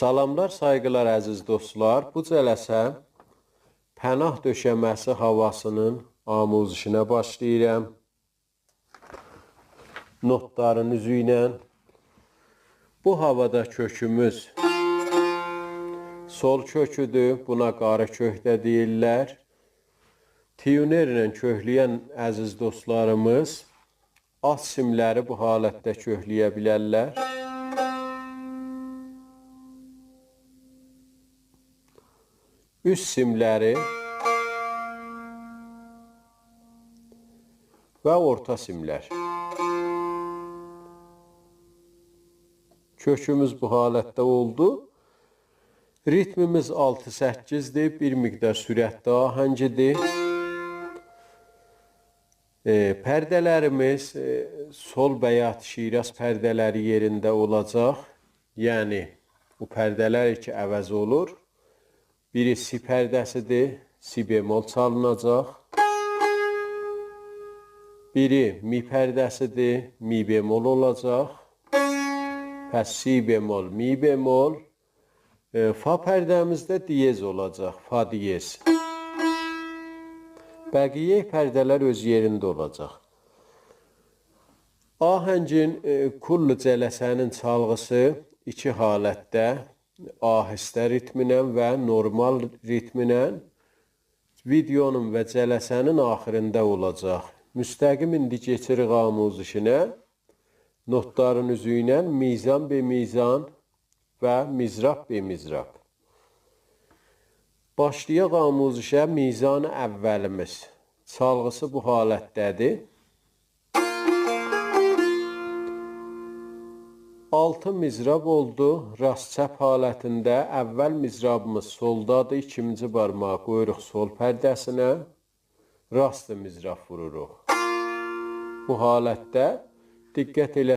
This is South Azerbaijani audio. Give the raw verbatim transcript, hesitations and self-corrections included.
سلاملار، سایغیلار، عزیز دوستلار. بو جلسه پناه دؤشه‌مه‌سی هاواسینین آموزشینه باشلاییرام. نوتلارین اوزو ایله. بو هاوادا کؤکوموز سل کؤکودور. بونا قاری کؤک ده دئییرلر. تیونرله کؤکله‌ین عزیز دوستلاریمیز آلت سیملری بو حالتده کؤکله‌یه بیلرلر. اوست سیملری و اورتا سیملر. کؤکوموز بو حالتده اولدو. ریتمیمیز آلتی سککیزدیر، بیر مقدار سرعتلی آهنگیدیر. ائ، پرده‌لریمیز، ائ، سل، بیات، شیراز پرده‌لری یئرینده اولاجاق. یعنی، بو پرده‌لر کی عوض اولور، بیری سی پرده‌سیدیر، سی بمل چالیناجاق. بیری می پرده‌سیدیر، می بمل اولاجاق. پس سی بمل، می بمل، ائ، فا پرده‌میز ده دیز اولاجاق، فا دیز. بقیه پرده‌لر اؤز یئرینده اولاجاق. آهنگین، ائ، کل جلسه‌نین چالغیسی ایکی حالتده، آهسته ریتمینن و نورمال ریتمینن ویدئونون و جلسه‌نین آخیریندا اولاجاق. مستقیم ایندی کئچیریک آموزشینه. نوتلارین اوزو ایله میزان به میزان و مضراب به مضراب. باشلایاق آموزشه. میزان اولیمیز. چالغیسی بو حالتده‌دیر. آلتی مضراب اولدو. راست چپ حالتینده اول مضرابیمیز سلدادیر. ایکینجی بارماغی قویوروق سل پرده‌سینه. راست مضراب ووروروق. بو حالتده دقت ائله